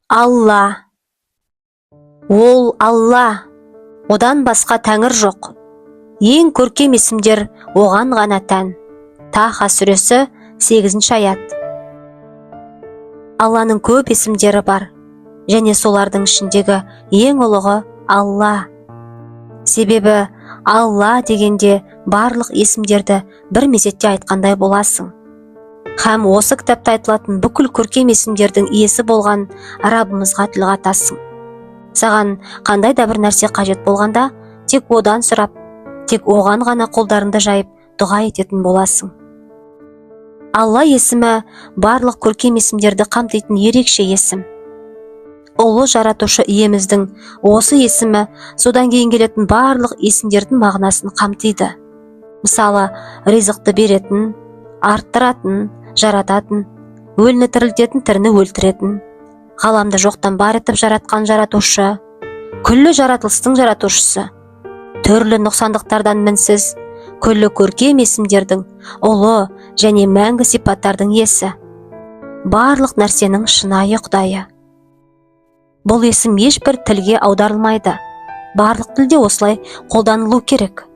Алла. Ол Алла. Одан басқа тәңір жоқ. Ең көркем есімдер оған ғана тән. Таха сүресі, 8 аят. Алланың көп есімдері бар және солардың ішіндегі ең ұлығы Алла. Себебі Алла дегенде барлық есімдерді бір мезетте айтқандай боласың. Һәм осы кітапта айтылатын бүкіл көркем есімдердің иесі болған Раббымызға тіл қатасың. Саған қандай да бір нәрсе қажет болғанда, тек одан сұрап, тек оған ғана қолдарыңды жайып дұға ететін боласың. Алла есімі барлық көркем есімдерді қамтитын ерекше есім. Ұлы жаратушы иеміздің осы есімі содан кейін келетін барлық есімдердің мағынасын қамтиды. Мысалы, ризықты беретін, арттыратын, жарататын, өліні тірілтетін, тіріні өлтіретін, ғаламды жоқтан бар етіп жаратқан жаратушы, күллі жаратылыстың жаратушысы, түрлі нұқсандықтардан мінсіз, күллі көркем есімдердің, ұлы және мәңгі сипаттардың иесі, барлық нәрсенің шынайы құдайы. Бұл есім ешбір тілге аударылмайды. Барлық тілде осылай қолданылу керек.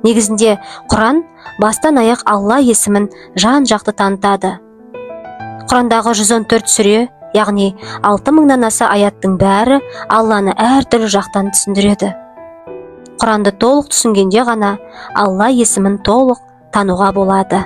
Негізінде Құран бастан аяқ Алла есімін жан жақты танытады. Құрандағы 114 сүре, яғни 6000-нан аса аяттың бәрі Алланы әртүрлі жақтан түсіндіреді. Құранды толық түсінгенде ғана Алла есімін толық тануға болады.